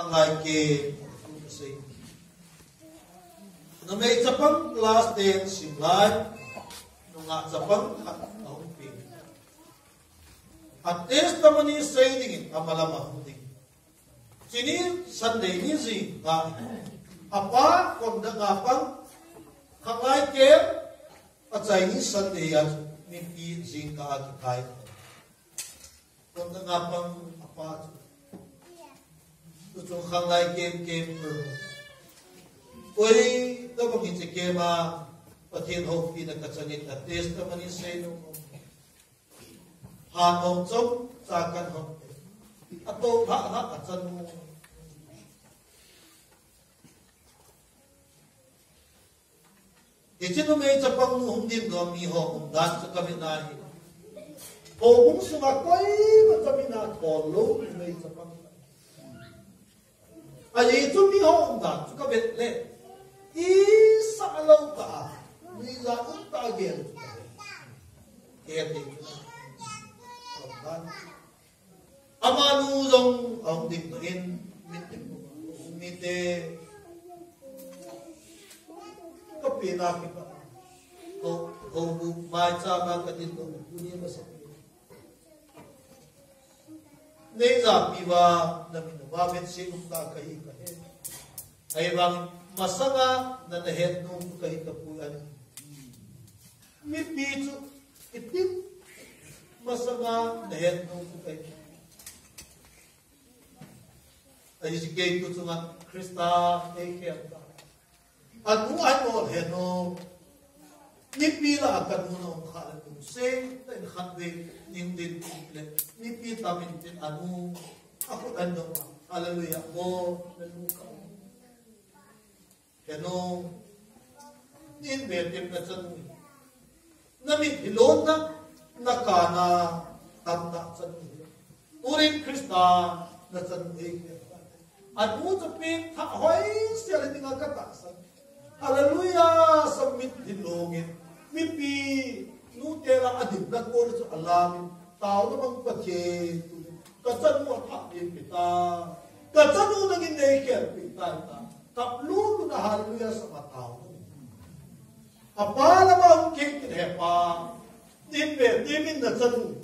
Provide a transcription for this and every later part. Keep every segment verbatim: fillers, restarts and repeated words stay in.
Lai ke, sei. Numei chapang class ten sim lai. Nungah chapang khat ahung pi. A testimony sei dingin amalam ahung ding. Chuni Sunday ni jing a, apa kondang a pang, khanglai kem, a Chinese Sunday a chu mipi jingkah a kikai. Kondang a pang apa chu. Tuchung khanglai kem kem chu. Koi tabang hiche kem a, Pathen houpina kachangin a testimony sei nom. Phat hom chom, cha kan hom. Ato lhah lhah a chanu. Hiche numei chapang nu hung ding dom mi ho umdan chu kavet na hi. Houbung sunga koima cha min a thol lou numei chapang. Ajeh chu mi ho umdan chu kavet le, isah lou tah a, nuija um tah a gel chu kavet. Gel ding chu umdan. Amanu jong ahung ding toh in, mitin, mite, kapi na kipa. Ho, houbung maicham a kadin toh, tuni masa. Nei japi uva, na min uva, vetsi um ta kahi kahe. Ahivang, masanga, na na het nom kahi tapoi. Mipi chu, itin, masanga, na het nom kahi. Ahi kei tu chunga Christa ei khel ta. Anu ahi bol hen o. Mipi lah a kanu na um kha le tu se, ta in khat ve, ning din tu le. Mipi ta min tin anu. A khut an dong. Hallelujah. Mo, na nu ka. Hen o. Nin ve tin na chanu. Na mit hilou na, na kana tamna chanu. Tunin Christa na chanu ei. Anu chu peng thah hoi sia le dinga ka tahsan. Hallelujah, sa mit hilou nge. Mipi, nu te la a dinna kol chu alam in. Taona bang Pathen. Ka chanu a thah ding pi ta. Ka chanu nangin nei khel pi ta ta. Kap lu tu na hallelujah sa ma taona. Apa lama hung kei kin he pa. Din ve, din min na chanu.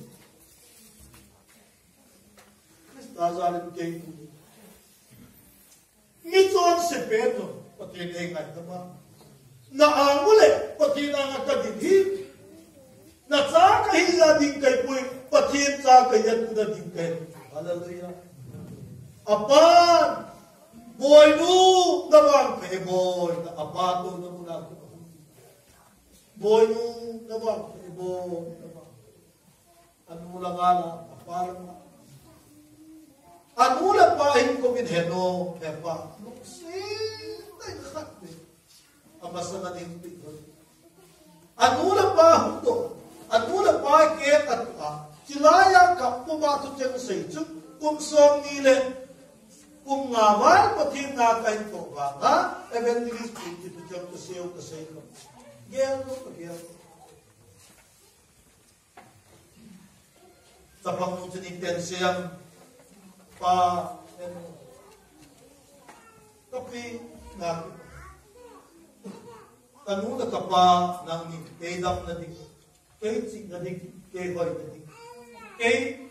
Christa jal in kei tu. Mi chonse pen jong, Pathen ei ngaidam a. Na ang u le, Pathen anga ka ding hi. Na cha kahi a ding kahi poi, Pathen cha kahi a tu na ding kahi. Hallelujah. Apan, boinu, na vangpha e boi, na apa touna mun a. Boinu, na vangpha e boi, na vang. Anu langa la, apa langa. Anu le apa hin kouvin hen o, he pa. Lungset tah in khat ve. Amasanga ding pi hoi. Anu le apa hung to. Anu le apa ke atu a. Chilai a kap puma thucheng sei chu. Kum som ni le. Kum nga val Pathen na kahin to vanga. Evangelist pi thucheng ka sei u ka sei ko. Gel lo ka gel lo. Chapang nu chun ipi asei em? Pa, em, kapi, na, kanu le kapa, nangni, kei damna ding, kei chihna ding, kei hoina ding, kei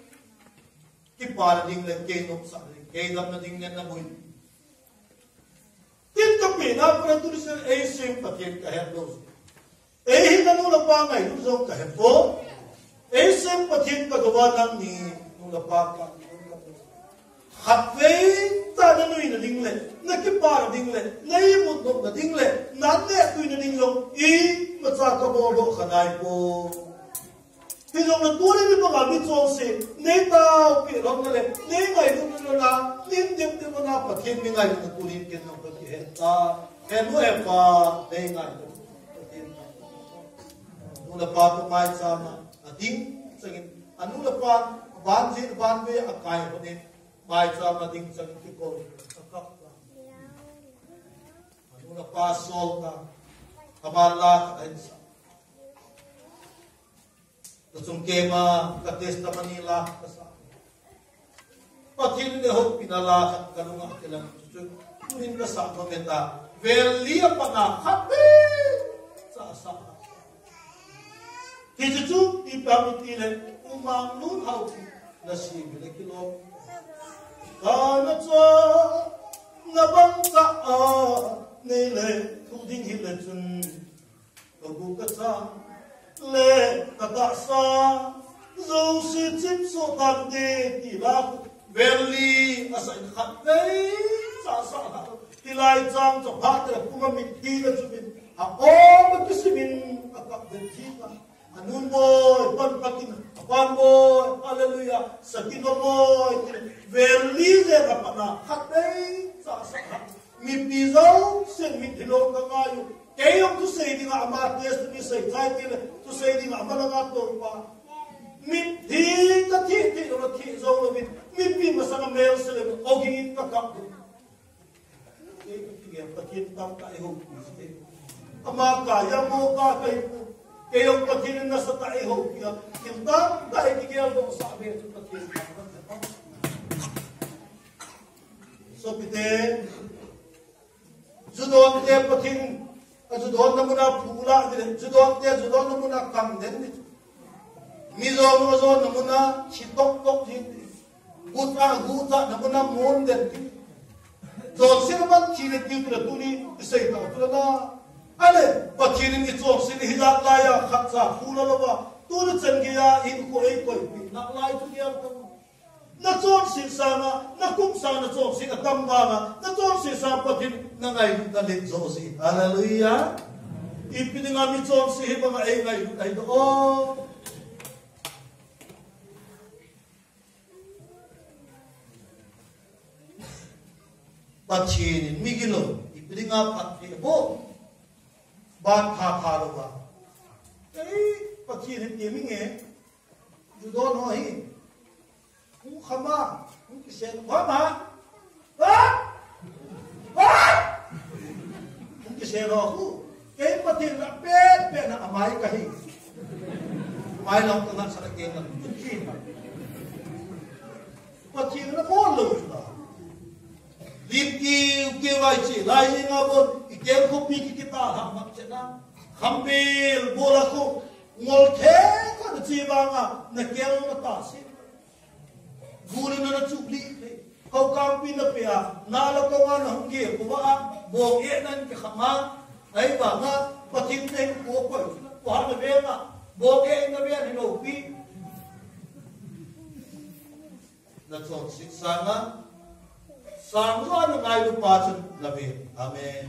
kipana ding le, kei nopsahna ding, kei damna ding le naboi. Tin kapi na, pura tu ni se, ei sem Pathen kahet lou. Ei hin nanu le pa ngailut jong kahe poi. Ei sem Pathen kadouva nangni nu le pa ka. Khatvei tah na nuina ding le, na kipana ding le, na imut nopna ding le, na neh tuina ding jong, imacha kabol doh kha nai poi. Hijongle tuni ni banga mi chonse, nei taopi lhon na le, nei ngailut lhon na, nei dep dep lhon na, Pathen mi ngailutna tunin ken jong kakihe ta. Henu hepa, nei ngailut. Pathen. Nu le pa toh maicham a, ading changin, anu le pa, ban jin, ban ve, akai lhon in, maicham a ding changin kikoi, akap ta. Anu le pa sol ta, aban la, ahin sa. Ka chung keima ka testimony la ka sa. Pathen in eihoupi na la khat kalunga kilang chu chu. Tunin kasah nom e ta. Vel li a pat a khat beh cha sa. Hichu chu ipi ham itile, U Manglun Haokip nasem hi le kilom. Kana cha na bang cha a nei le thu ding hile chun. Kabu kachang le katahsa jouse chimsoh tante ti la vel li a sa in khat vei cha sa la. Hilai chang chaphat te puma mithi na chu min a om a kisimin a kap den thi ta. Anun boi, pan patin, apan boi, hallelujah, sakin boi, vel li le a pat a khat vei cha sa la. Mipi jousen mithi lou ka ngai u. Kei jong thusei dinga ama testimony sei chai tile, thusei dinga ama langa toupa. Mithi kathi, thi lou, thi jou louvin. Mipi masanga melse le, ogin ka kap u. Kei kathi, Pathen tamtah eihoupi. Ama kaiya mo ka kahi pu. Kei jong Pathen in nasatah a eihoupi a. Thil tamtah eikigel doh sah ve chu Pathen tamtah. Sopite. Judon te Pathen, a judon na muna phula ding, judon te judon na muna kang den ding. Mi jong a judon na muna thi tok tok ding. Gucha, gucha na muna mon den ding. Jong sila man thi le tiu le tuni, isei ta tu la. Ale, Pathen in ichonse hi jat laiya khat cha phula louva. Tuni chan geiya in ko ei koipi, na lai tu dia ko. Na chonse sanga, na kum sanga na chonse atam vanga, na chonse sang Pathen na ngailut na let jo si. Hallelujah. Ipi dinga mi chonse hi banga ei ngailut ahi doh. Pathen in migilou, ipi dinga phatthei aboh. Ban pha pha louva. Ei, Pathen in ti mi nge. Judon ho hi. Hung kham a, hung kisen, kham a. Ha? Ha? Hung kisen ho khu. Kei Pathen na pet pet na amai kahi. Mai lam ka ngat sa kei na. Pathen na bol lou na. Lim kiu kiu lai chi, lai ni nga bon, i kel khopi ki kita ha mak chena. Khambel bola khu, ngol the kho na chi vanga, na kel na ta si. Gule na na chuk li the. Kau kangpi na pe a, na la ko nga na hung ge, ko va a, bo e nan ke khama. Ai vanga, Pathen na ko ko, ko ha na ve nga, bo e na ve ni lo pi. Na chonse sanga, sang jo na ngailu pa chun na ve. Amen.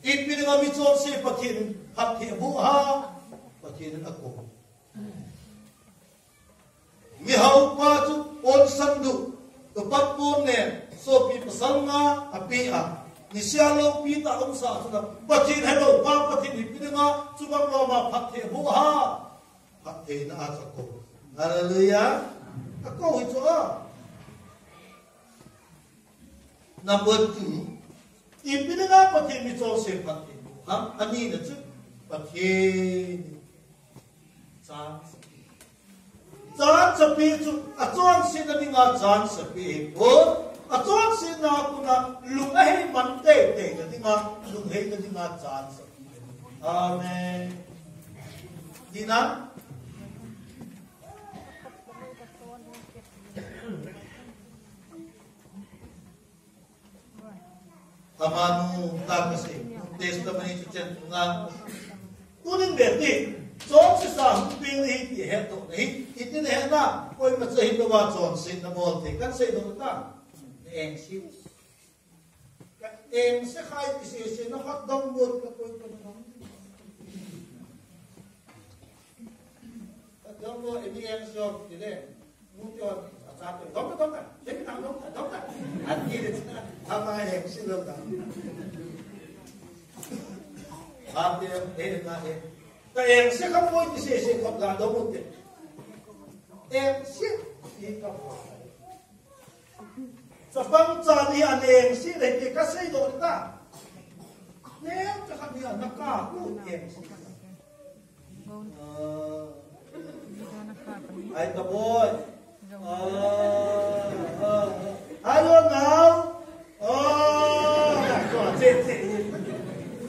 Ipi dinga mi chonse Pathen phatthei aboh ham, Pathen in akou. Mihao pa chu ponsan du, kapat pon ne, sopi pasal nga ape a. Nisea loupi ta umsa chu na, Pathen helou pa, Pathen ipi dinga, chubang loma phatthei aboh ham. Phattheina a chu akou. Hallelujah. Akou hi chu a. Number two. Ipi dinga Pathen mi chonse phatthei aboh ham? Ani na chu Pathen chance. Chance ape chu achonsetna dinga chance ape hi pon. Achonsetna kona lung ahei man teitei na dinga, lung heina dinga chance ape. Amen. Dina? Amanu ta kasi, testimony chu chen nga. Tunin beti, chonse sa hung ping hi ti he to hi, iti na he na, koima cha hin lou va chonse na bol te, kan sei lou ta. Eng si. Ka eng se khai ti se se na khat dong bol ka koi ka dong. Ka dong bol e mi eng so ti le. Mu ti on a cha ti dong dong ka. Se mi dong dong ka dong ka. A ti le cha. A ma eng si lo ka. A ti e na e. Ka eng se ka poi ti se se ka dong bol te. Eng se ti ka poi. Chapang cha ni a neng si le ti ka sei doh ta. Neng cha khat ni a na ka ku neng si. Ah. Ai ka boy. Hello, now.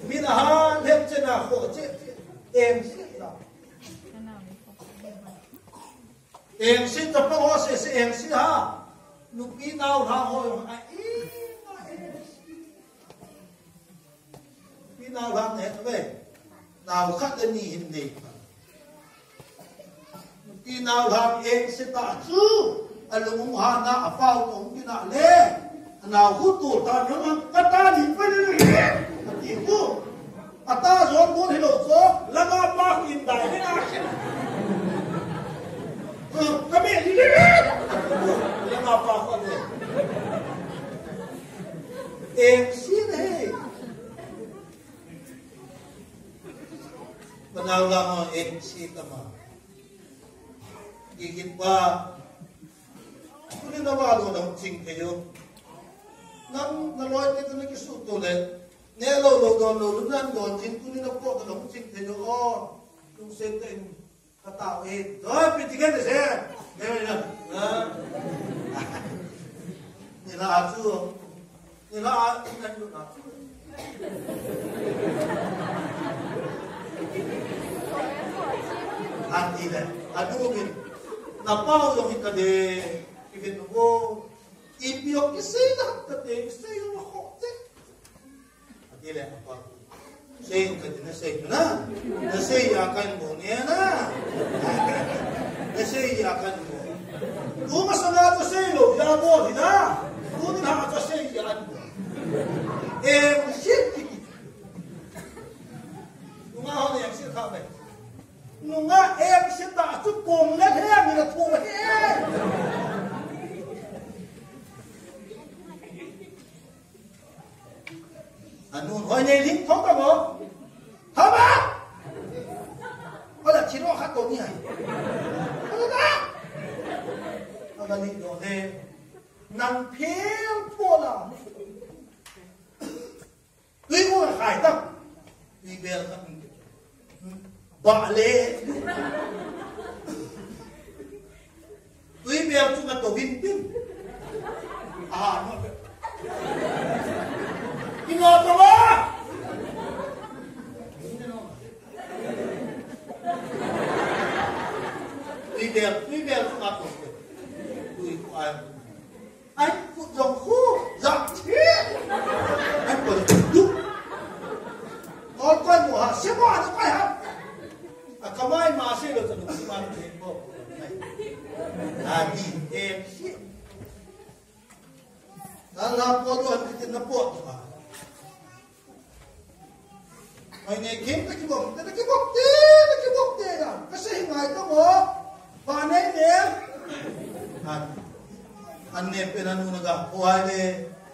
Min a ha lep chen a kho che che. Em si la. Em si ta pa ho se se em si ha. Nupi nau la ho yo. Nupi nau la ne ve. Nau khat le ni hin nei. Nupi nau la em si ta chu. Alung ha na a pau ko ki na le. Nau hu tu ta yo na ka ta ni pe le. Ti hu. Ata zong bun hi lo cho, langa pa khu in dai le na khen. Ka me ni le. Langa pa khu le. Em si le. Panau lama em si tama. Gigit pa. Tuni na va do na hung ching thei u. Nang na loi te na kisu to le. Ne lo lo don lo lu nan don jing tuni na po na hung ching thei u. O. Lung sen te in. Ka ta e. Doi pi ti ke se. Ne na. Ha. Ni la a chu. Ni la a chu na chu na chu. Ati le. Adu min. Na pau jong hi ka de. Ikin wo. Ipi jong kisei na ka de. Kisei jong na ho de. Ati le apa. Sei ka de na sei na. Na sei ya kan mo ne na. Na sei ya kan mo. Tu ma sa na tu sei lo ya mo hi na. Tu ni ha tu sei ya kan mo. Em sit ki. Nunga ho ne em sit kha be. Nunga em sit ta chu pom le he mi la thu he. Anun hoi ne ling thong ka mo. Thong ba. Wala chiro kha to ni hai. Wala da. Wala ni do de. Nang phel pho la. Tui mo khai ta. Tui bel kha. Ba le. Tui bel chu na to vin tin. A no. Ino to ba. Tui bel, tui bel chu na to. Tui ko ai. Ai, kut jong khu, jong thi. Ai, ko du. Ko ko mo ha, se mo ha, ko ha. A kamai ma se lo ta du ma ni ko. A di em si. Na la po do an ti na po to ha. Ai ne kem ta kibom, ta kibom te, ta kibom te ya. Ka sei ngai ta mo. Ba ne ne. An, an ne pe na nu na ga. Ko ai le,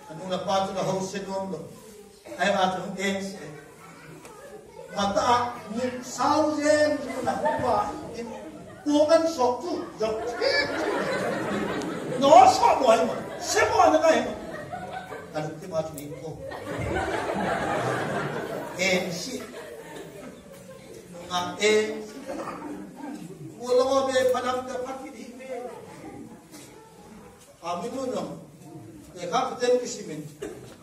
anu na pa tu na ho se dom lo. Ai ba tu em se. Mata a, ni sao jen, ni na ho ba, ni ko ngan sok tu, jok. No sok mo ai mo, se mo na kai mo. Kan ti ma tu ni ko. Em si. Nga em si. Ko lo be panam ta pati di be. Amin no no. E ka ten kisimin.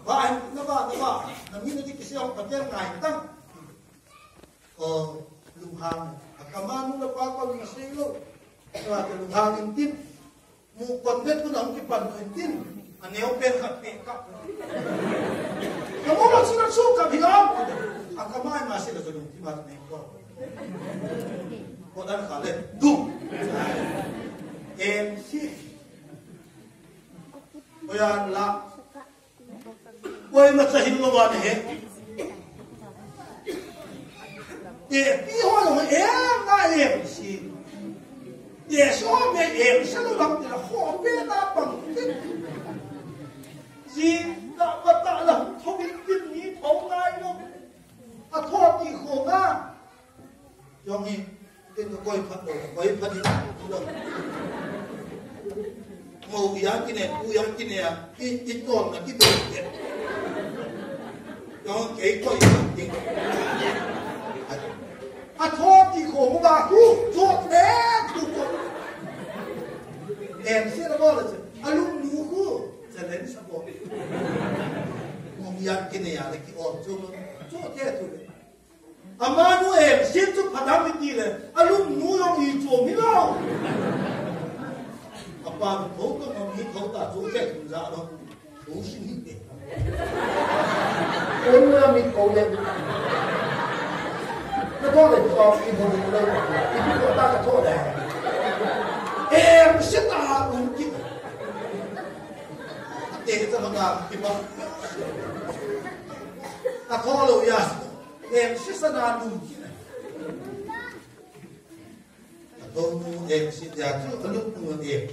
Ba an na ba na ba. Na mi na di kisi ang paten ngai tang. O, lunghang. Akamanu la pa pa na sei lo. Ka te lunghang in tin. Mu kon vet ku na hung kipan in tin. Aneo pen khat pe ka. Kamu ma sura su ka bilang. Akamai ma sei lo so lung ti ma ne ko. Ko dan ka le. Du. Em si. Ko yan la. Koima cha hin lou va ne he. Te pi ho lou em na em si. Te so me em sa lou lam te la ho pe na pang te. Si na pa ta la tho bin tin ni tho ngai lou. A tho ti kho nga. Jong hi, tin ka koi phat lo, koi phat ni lo. Mo ya kine, pu ya kine ya, i, i ton na ki do ke. Jong ke koi phat ni. A tho ti kho mo ba ku, tho ne, ku ko. Em, sila bola chu. Alumnu khu. Challenge sa bo. Mong ya kine ya le ki o chu. Chu te tu le. Amanu em, sin chu phatam mi ti le. Alumnu jong i chu mi lo. Apa mi tho ka ma mi tho ta chu te tu ja lo. Tho sin hi te. Tho na mi tho le. Na tho le tho i bo le. I bo ta ka tho le. Em, sila um ki. Te ta ma ki ba. Ka tho lo ya. Em, sisa na num. Ka tho nu em si dia chu, ka lu nu em.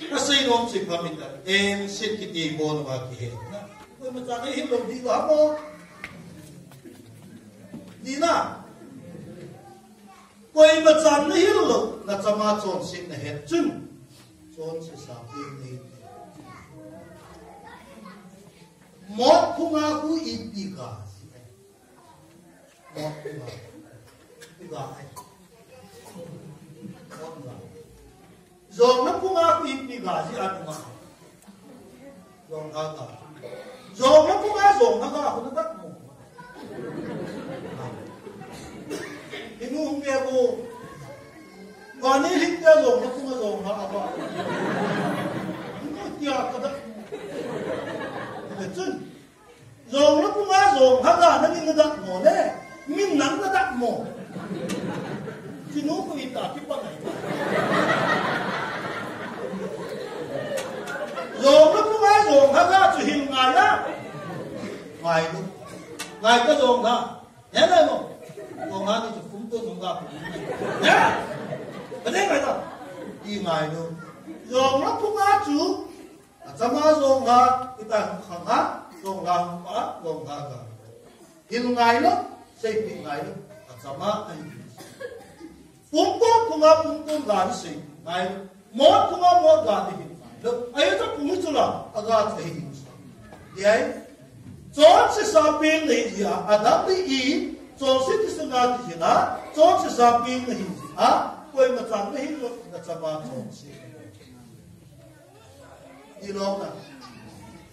Ka sei nom si pa mi ta, em si ki ti bo no ki he. Na, koima chan na hil lo di ba mo. Di na. Koima chan na hil lo, na chama chonse na he chun. Chonse sa pi ni. Mot phunga khu ipi ga si ai. Mot phunga. Ipi ga ai. Mot phunga. Jong na phunga khu ipi ga si ai phunga. Jong ha ga. Jong na phunga jong ha ga khu na tak mo. Inu hung be bo. Vani hing te jong na phunga jong ha ba. Inu tia ka dak. Chun. Jong na phunga jong ha ga na ning dak mo le. Min nang na dak mo. Chinu ko ita ki pa ngai. Jong na phunga jong ha ga chu hil ngai la. Ngai lu. Ngai ka jong ha. He ngai mo. Jong ha ni chu kum to jong ga kum. He? Ka dei ngai ta. I ngai lu. Jong na phunga chu. Achama jong ha, kita hung khang ha, jong ha hung pa, jong ha ga. Hil ngai lo, seipi ngai lo, achama ai. Pumpo phunga pumpo ga ni seipi ngai lo. Mot phunga mot ga ni hil ngai lo. Ai ta pumi chula, aga ta hi. Yai. Chonse sa pi ni hi a, adam ni i, chonse ti sunga ti hi na, chonse sa pi ni hi a, koima chan na hil lo, na chama chonse. Ilong na.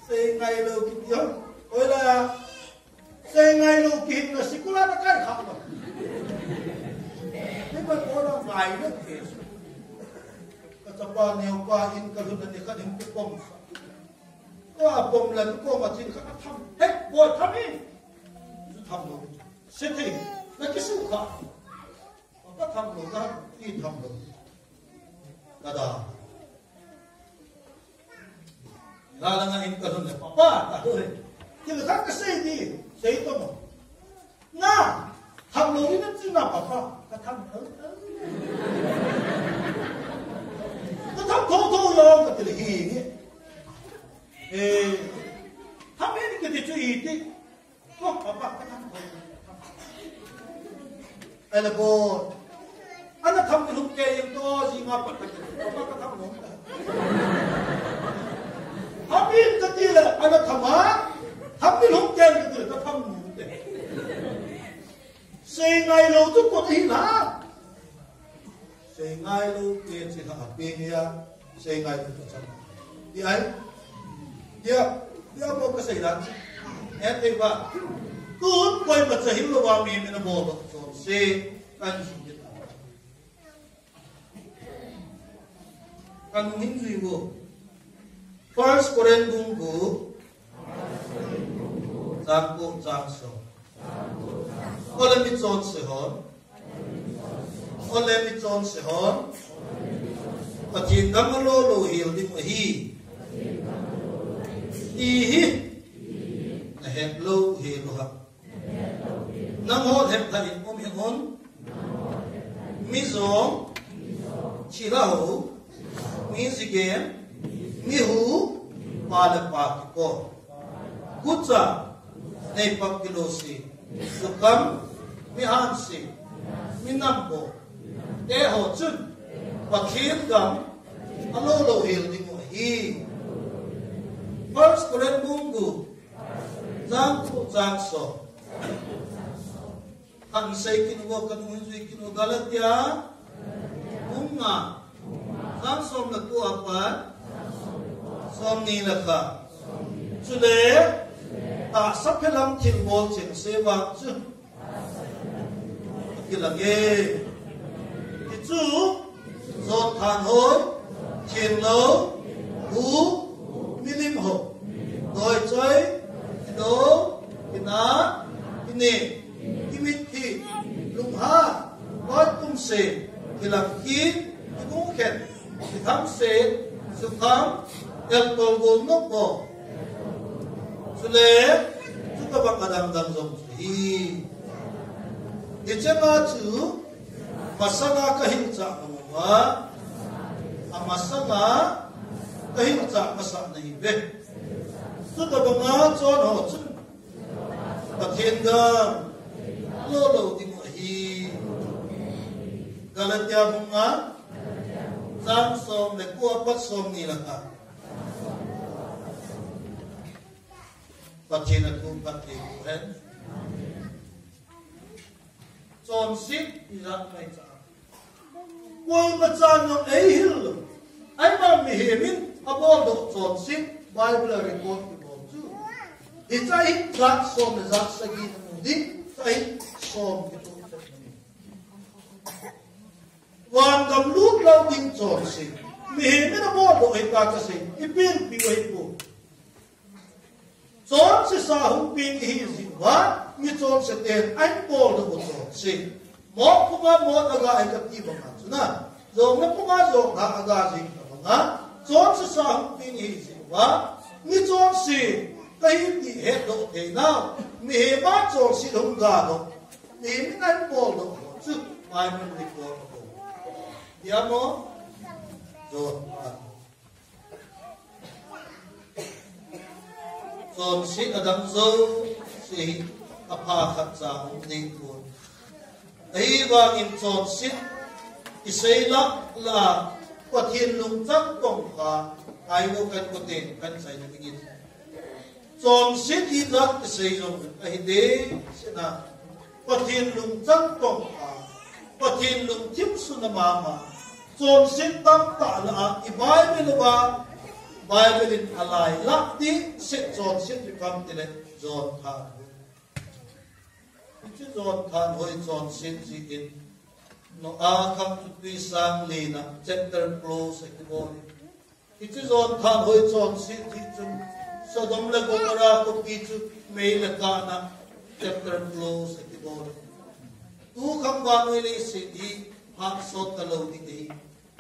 Sei ngai lo ki ti ho. Oi la. Sei ngai lo ki na sikula na kai kha lo. Ni ma ko na ngai lo ki. Ka chapa neo pa in ka lu na ni ka dim ki pom sa. Ko a pom la ko ma chin ka tham. He, ko tham in. Tham lo. Se thei. Na ki su kha. Ka tham lo ka, i tham lo. Ka da. Ga la nga in ka lhun le, papa, ka lhun le. Ki le ka ka sei di, sei to mo. Na, tham lo ni na chi na papa, ka tham lo. Ka tham tho tho lo ka ti le hi ni. Eh, tham ni ka ti chu i ti. Ko, papa, ka tham ko. Ai la bo. Ana tham ni lum ke yang to, ji ma pa ka. Papa ka tham lum. Hamin ka ti le, ana tham a. Tham ni lum ke ka ti le, ka tham lum ke. Sei ngai lo tu ko hi la. Sei ngai lo te chi ha pe ni a, sei ngai lo tu chang. Ti ai. Dia, dia mo ka sei dan. E te ba. Tun koima cha hil lo wa mi mi na bo ba chonse kan su ni ta. Kan hin jui bo. First Corinth bung gu. Chang ko chang so. Ole mi chonse hon. Ole mi chonse hon. Pathen gam a lo lo hel ding ahi. Ti hi. Na het lo hel u ham. Nangho het tah in um hih un. Mi jong thilha ho, mi ji gen, mi hu, pa le pa kiko. Gucha, nei pap kilo si, jukam, mi han si, mi nam bo, te ho chun, Pathen gam, a lo lo hel ding u ahi. First Corinth bung gu, chang ko chang so. Kan sei kin u, kan hung jui kin u, Galatia, bung Nga, chang som le ko apat, som ni le khat. Chule, tahsa phelam thilbol chengse vang chu akilang e. Hichu, jot thanhoi, thenglou, hu, milim ho, doichoi, kidou, kinat, kineh, kimitthi, lunghan, loi kumse, kilang kit, kibung khen, kithangse, sukhang, eltol gol nop ho. Chule, chutobang adang dang jong chu ahi. Hichea chu, masanga kahilchah bang uva, amasanga kahilchah masa nahiuve. Chutobanga chon ho chun, Pathen gam lolou ding u ahi. Galatia bung nga, chang som le ko apat som ni le khat. Pathen athu phatthei boh hen. Chonset ijat mai cha. Koima chan jong eihil lou. Ahivang mihem in aboldoh chonset Bible a record kibol chu, hiche hi jat som le jat sagi namu ding, hiche hi som kitoh chet namu. Vangam lut lou ding chonset. Mihem in aboldoh hita kasei, ipi ipi u ahipoi. Chonsesa hung peng ihi jeh uva, mi chonse ten ahin boldoh u chonse. Mot phunga mot aga hi kati banga chuna, jongle phunga jong aga jing tabanga, chonsesa hung peng ihi jeh uva, mi chonse kahi ti hetdoh theinau, mihem a chonset hung gadoh, mihem in ahin boldoh ho chu Bible record abol. Hia mo? Jot phat. Chonset adang jouse hi apha khatcha um ding pon. Ahivangin chonset isei lah lah a Pathen lungchang tongkha, ailo kan koten kan chaina dingin. Chonset ijat isei jong ahi deh sina. Pathen lungchang tongkha, Pathen lungthim suna mama, chonset tamtah lah a i Bible uva, Bible in alailah ding set chonset ipi ham tile, jon thanhoi. Hiche jon thanhoi chonset jeh in, Noah khang chu twisang lina chapter close akibol in. Hiche jon thanhoi chonset jeh chun Sodom le Gomorrah khopi chu mei le kahna chapter close akibol. Tukhang vannoi leiset hi phat sot talou ding ahi.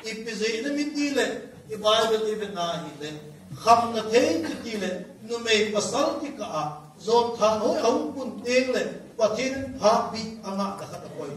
Ipi jeh inem itile, i Bible ivena hile, khamna thei chutile, numei pasal kikah a jon thanhoi ahung pun tengle, Pathen in phat bih angahna khat akoi.